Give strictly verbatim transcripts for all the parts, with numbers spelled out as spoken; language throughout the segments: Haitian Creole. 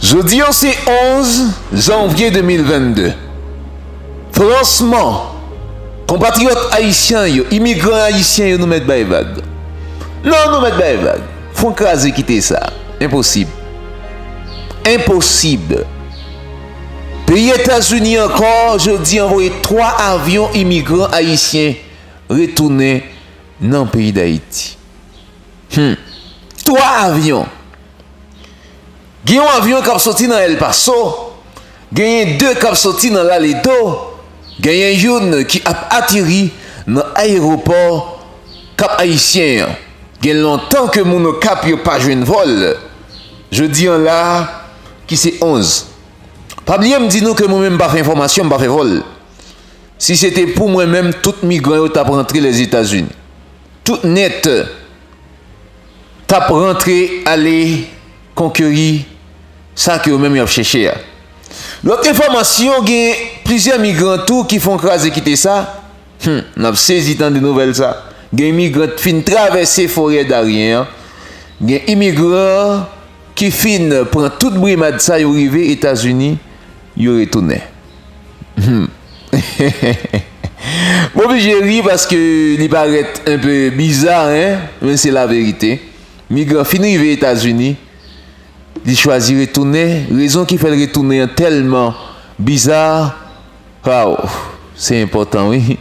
Jodi an se onz janvye de mil vennde. Franchman, konpatriyòt ayisyen yo, imigran ayisyen yo, nou mèt bay vag. Non, nou mèt bay vag. Fon kraze kite sa. Enposib. Enposib. Peyi Etazini ankò, jodi an voye twa avyon imigran ayisyen retounen nan peyi Dayiti. Hmm. Twa avyon. Gen yon avyon k ap soti nan El Paso, genyen de k ap soti nan Laledo, genyen youn ki ap ateri nan ayewopò Kap Ayisyen an. Gen lontan ke moun Okap yo pa jwenn vòl. Jodi an la, ki se onz. Pa bliye m di nou ke mwen menm m pa fè enfòmasyon, m pa fè vòl. Si se te pou mwen menm, tout migran yo t ap rantre Lèzetazini. Tout nèt t ap rantre ale konkeri sa ke yo menm y ap chèche a. Lòt enfòmasyon, gen plizyè migran tou ki fon kraze kite sa. Hmm, n ap sezi tande nouvèl sa. Gen imigran fin travèse forè Darien an. Gen imigran ki fin pran tout brimad sa yo rive Etazini, yo retounen. Hmm. M oblije ri paske li parèt enpe biza, en, men se laverite. Migran fin rive Etazini, li chwazi retounen. Rezon ki fè l retounen an tèlman biza. Waw, se enpòtan, wi.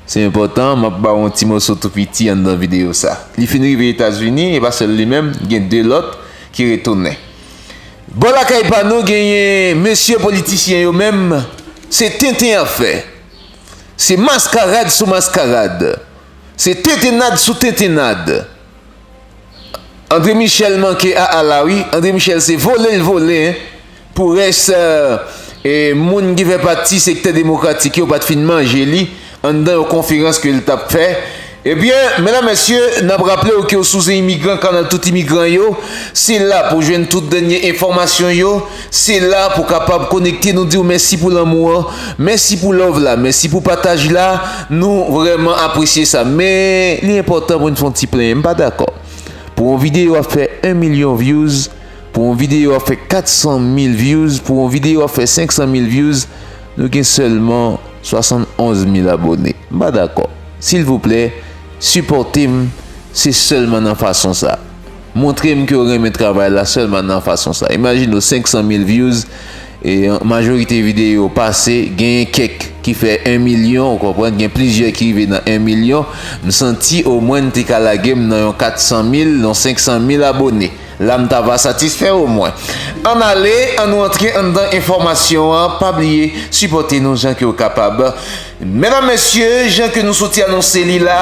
Se enpòtan, m ap ba w yon ti moso tou piti anndan videyo sa. Li fin rive Etazini, e pa sèl li menm, gen de lòt ki retounen. Bò lakay pa nou, genyen mesye politisyen yo menm, se tenten y ap fè. Se maskarad sou maskarad. Se tentennad sou tentennad. André Michel manke a a la wi. André Michel se vole l vole, en. Pou rès, e, moun ki fè pati sektè demokratik yo pa t fin manje li anndan yon konferans ke l t ap fè. Ebyen, medam, mesye, n ap raple w ke w sou Zen Imigran, kanal tout imigran yo. Se la pou w jwenn tout dènye enfòmasyon yo. Se la pou w kapab konekte nou di w mèsi pou lanmou an. Mèsi pou love la. Mèsi pou pataj la. Nou vrèman apresye sa. Men, li enpòtan pou n fè yon ti plenyen. M pa dakò. Pou yon videyo ap fè en milyon views, pou yon videyo ap fè kat san mil views, pou yon videyo ap fè senk san mil views, nou gen sèlman swasannonz mil abone. M pa dakò. Silvouplè, sipòte m, se sèlman nan fason sa. Montre m ke w renmen travay la sèlman nan fason sa. Imajine w, senk san mil views, e majorite videyo pase, genyen kèk ki fè en milyon, ou konprann, gen plizyè ki rive nan en milyon. M santi omwen n te ka lage m nan yon kat san mil, yon senk san mil abone. La m ta va satisfè omwen. Ann ale, ann nou antre anndan enfòmasyon an. Pa bliye, sipòte nou jan ke w kapab. Medam, mesye, jan ke nou soti anonse li la,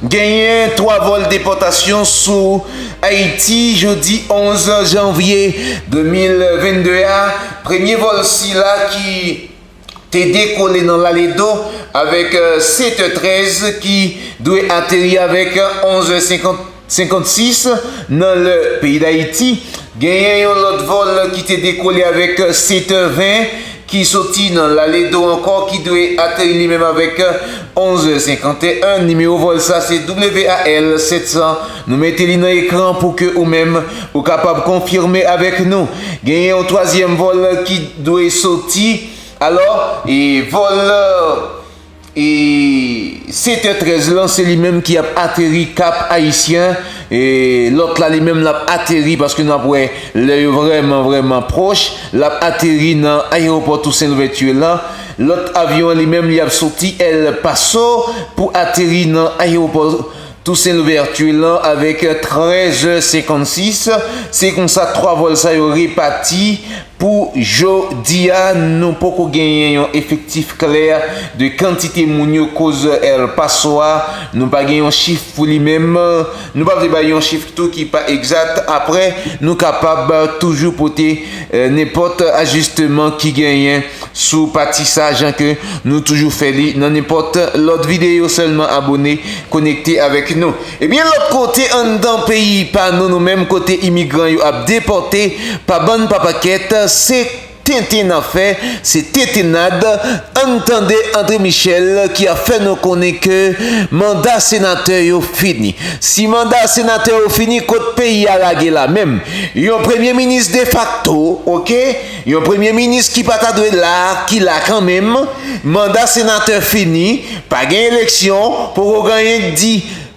genyen twa vòl depòtasyon sou Ayiti jodi onz janvye de mil vennde a. Premye vòl sila ki te dekole nan Laledo avèk, e, sèt è trèz ki dwe ateri avèk onz è senkant, senkannsis nan lè peyi Dayiti. Genyen yon lòt vòl ki te dekole avèk sèt è ven ki soti nan Laledo ankò, ki dwe ateri li menm avèk onz è senkanteyen. Nimewo vòl sa se W A L sèt san. Nou mete li nan ekran pou ke ou menm ou kapab konfime avèk nou. Genyen yon twazyèm vòl ki dwe soti. Alò, e vòl, e sèt è trèz lan, se li menm ki ap ateri Kap Ayisyen. E lòt la, li menm, l ap ateri, paske n ap wè lè yo vrèman, vrèman pwòch, l ap ateri nan ayewopò Tousen Louvèti lan. Lòt avyon an, li menm, li ap soti El Paso pou ateri nan ayewopò Tousen Louvèti lan avèk trèz è senkannsis. Se konsa, twa vòl sa yo repati. Pou jodi a, nou poko genyen yon efektif klè de kantite moun yo koz El Paso a. Nou pa gen yon chif pou li menm. Nou pa vle bay yon chif tou ki pa egzat. Apre, nou kapab toujou pote, e, nenpòt ajisteman ki genyen sou pati sa, jan ke nou toujou fè li nan nenpòt lòt videyo. Sèlman abone, konekte avèk nou. Ebyen, lòt kote anndan peyi pa nou, nou menm kote imigran yo ap depòte pa bann pa pakèt, se tenten n ap fè, se tentennad. Ann tande André Michel ki ap fè nou konnen ke manda senatè yo fini. Si manda senatè yo fini, kot peyi a lage la menm? Yon premye minis defakto, oke? Yon premye minis ki pa ta dwe la, ki la kanmenm. Manda senatè fini, pa gen eleksyon, poko gen anyen k di.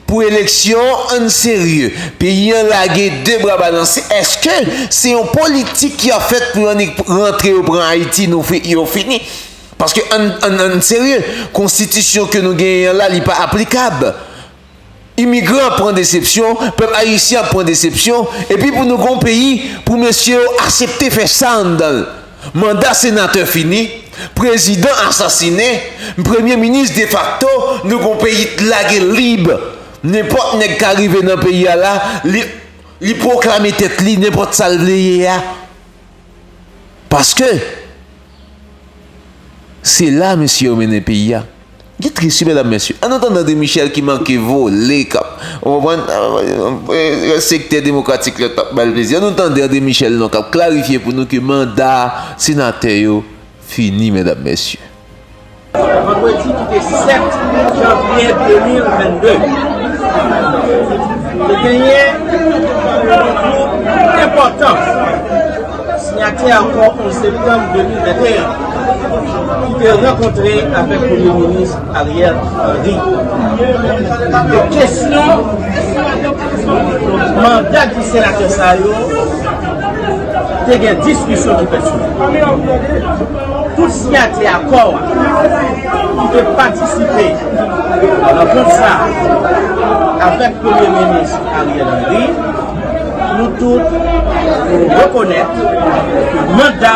Pou eleksyon, ann serye. Peyi an lage de bra balanse. Èske se yon politik ki ap fèt pou annik rantre yo pran Ayiti, nou fi-, yo fini? Paske ann, ann, ann serye, konstitisyon ke nou genyen an la, li pa aplikab. Imigran ap pran desepsyon, pèp ayisyen ap pran desepsyon, epi pou nou gon peyi, pou mesye yo aksepte fè sa anndan l. Manda senatè fini, prezidan asasinen, premye minis defakto, nou gon peyi k lage lib. Nenpòt nèg ka rive nan peyi a la, li, li pwoklame tèt li nenpòt sa l vle ye a. Paske se la mesye yo mennen peyi a. Ki tris wi, medam, mesye. Ann nou tande André Michel ki manke vole k ap, ou konprann, sektè demokratik la t ap ba l plezi. Ann nou tande André Michel non k ap klarifye pou nou ke manda senatè yo fini, medam, mesye. Vandredi ki te sèt janvye de mil vennde, te genyen yon gwoup enpòtan siyatè akò onz septanm de mil venteyen ki te rankontre avèk Premye Minis Ariel Henry. E kesyon manda dis senatè sa yo, te gen diskisyon ki fèt sou li. Tout siyatè akò a ki te patisipe nan rankont sa avèk Premye Minis Ariel Henry, nou tout, nou rekonèt ke manda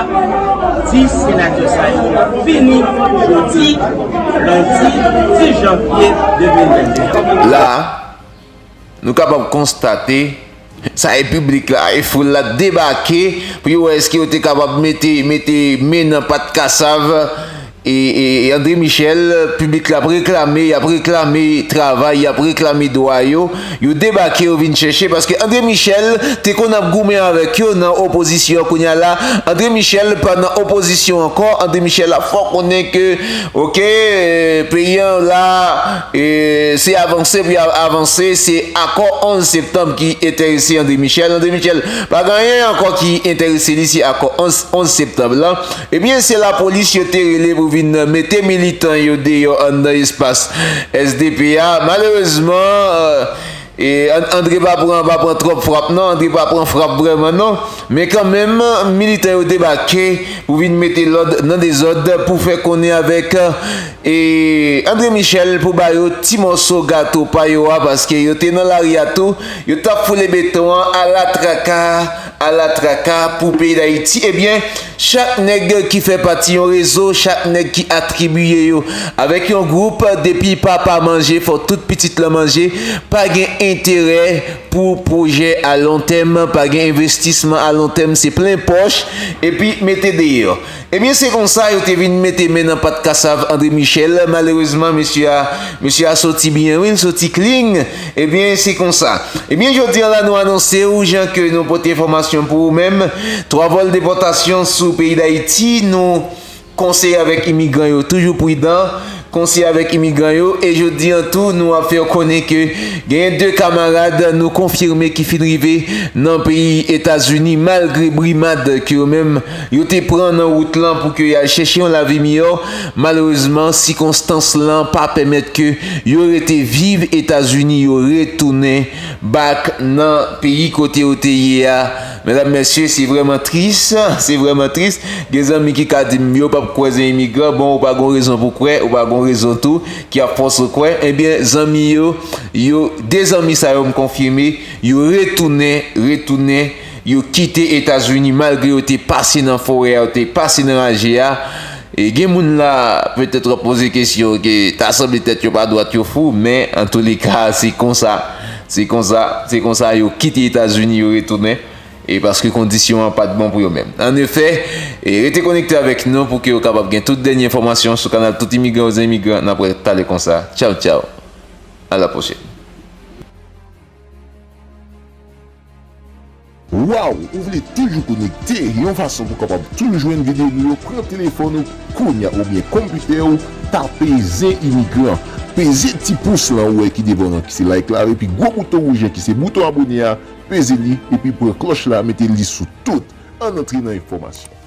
dis senatè sa yo fini jodi, lendi dis janvye de mil venteyen. La, nou kapab konstate, sa e piblik la, e foul la debake pou yo wè èske yo te kapab mete, mete men nan pat kasav. E, e, e André Michel, piblik la ap reklame, y ap reklame travay, y ap reklame dwa yo. Yo debake, yo vin chèche, paske André Michel te konn ap goumen avèk yo nan opozisyon. Kounye a la, André Michel pa nan opozisyon ankò. André Michel ap fè w konnen ke, oke, peyi an la, e, se avanse pou y a-, avanse, se akò onz septanm ki enterese André Michel. André Michel pa gen anyen ankò ki enterese li, se akò onz, onz septanm lan. Ebyen, se lapolis yo te rele pou vin mete militan yo deyò anndan espas S D P a. Malerezman, e, An-, André pa pran, pa pran twòp frap non, André pa pran frap vrèman non. Men kanmenm, militan yo debake pou vin mete lòd nan dezòd, pou fè konnen avèk, e, André Michel pou ba yo ti mòso gato pa yo a, paske yo te nan lari a tou, yo t ap foule beton an, ala traka, ala traka pou peyi Dayiti. Ebyen, chak nèg ki fè pati yon rezo, chak nèg ki atribiye yo avèk yon gwoup, depi papa manje, fò tout pitit lan manje, pa gen enterè pou pwojè a lon tèm, pa gen envestisman a lon tèm, se plen pòch, epi mete deyò. Ebyen, se konsa yo te vin mete men nan pat kasav André Michel. Malerezman, mesye a, mesye a soti byen, wi, l soti clean. Ebyen, se konsa. Ebyen, jodi an la, nou anonse ou, jan ke nou pote enfòmasyon pou ou menm, twa vòl depòtasyon sou peyi Dayiti, nou konseye avèk imigran yo, toujou pridan, konseye avèk imigran yo, e jodi an tou, nou ap fè w konnen ke genyen de kamarad nou konfime ki fin rive nan peyi Etazini, malgre brimad ke yo menm yo te pran nan wout lan pou ke y al chèche yon lavi miyò. Malerezman, sikonstans lan pa pèmèt ke yo rete viv Etazini, yo retounen back nan peyi kote yo te ye a. Medam, mesye, se vrèman tris, se vrèman tris. Gen zanmi ki ka di m, yo p ap kwè se imigran. Bon, ou pa gon rezon pou kwè, ou pa gon rezon tou ki ap fòse w kwè. Ebyen, zanmi yo, yo, de zanmi sa yo m konfime, yo retounen, retounen, yo kite Etazini malgre yo te pase nan forè a, yo te pase nan raje a. E gen moun la, petèt w ap poze kesyon ke ta sanble tèt yo pa dwat, yo fou, men antouleka, se konsa, se konsa, se konsa yo kite Etazini, yo retounen, e paske kondisyon an pa t bon pou yo menm. Annefè, e rete konekte avèk nou pou ke w kapab gen tout dènye enfòmasyon sou kanal Tout Imigran Ozan Imigran, n ap wè talè konsa. Tchaw, tchaw. A la pwochèn. Waw, ou vle toujou konekte yon fason pou w kapab toujou jwenn videyo nou yo? Pran telefòn ou kounye a oubyen konpitè w, tape Zen Imigran. Peze ti pous lan ou wè ki devan w lan ki se like la, epi gwo bouton wouj lan ki se bouton abòne a, peze li, epi pran klòch la, mete li sou tout. Ann antre nan enfòmasyon.